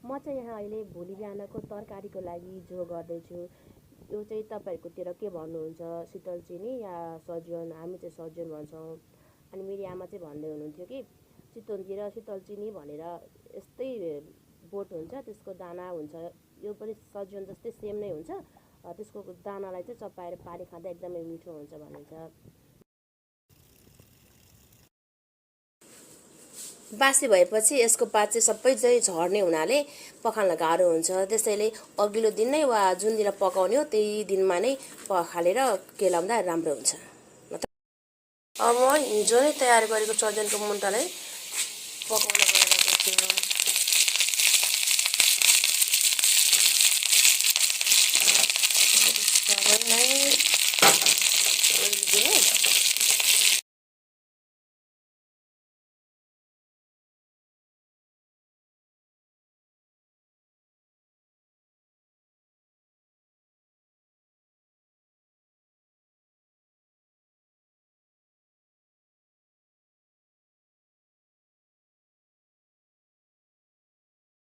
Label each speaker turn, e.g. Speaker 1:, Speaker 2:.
Speaker 1: म चाहिँ यहाँ अहिले भोलि बिहानको तरकारीको लागि जो गर्दैछु। यो चाहिँ तपाईँहरूकोतिर के भन्नुहुन्छ, शीतल चिनी या सजन? हामी चाहिँ सजन भन्छौँ। अनि मेरी आमा चाहिँ भन्दै हुनुहुन्थ्यो कि चितवनतिर शीतल चिनी भनेर यस्तै बोट हुन्छ, त्यसको दाना हुन्छ, यो पनि सजन जस्तै सेम नै हुन्छ। त्यसको दानालाई चाहिँ चपाएर पानी खाँदा एकदमै मिठो हुन्छ भनिन्छ। बासी भएपछि यसको पात चाहिँ सबै चाहिँ झर्ने हुनाले पखाल्न गाह्रो हुन्छ। त्यसैले अघिल्लो दिन नै वा जुन दिन पकाउने हो त्यही दिनमा नै पखालेर केलाउँदा राम्रो हुन्छ। अब म हिजो नै तयार गरेको सजनको मुन्टालाई पकाउन गइरहेको छु। सबै नै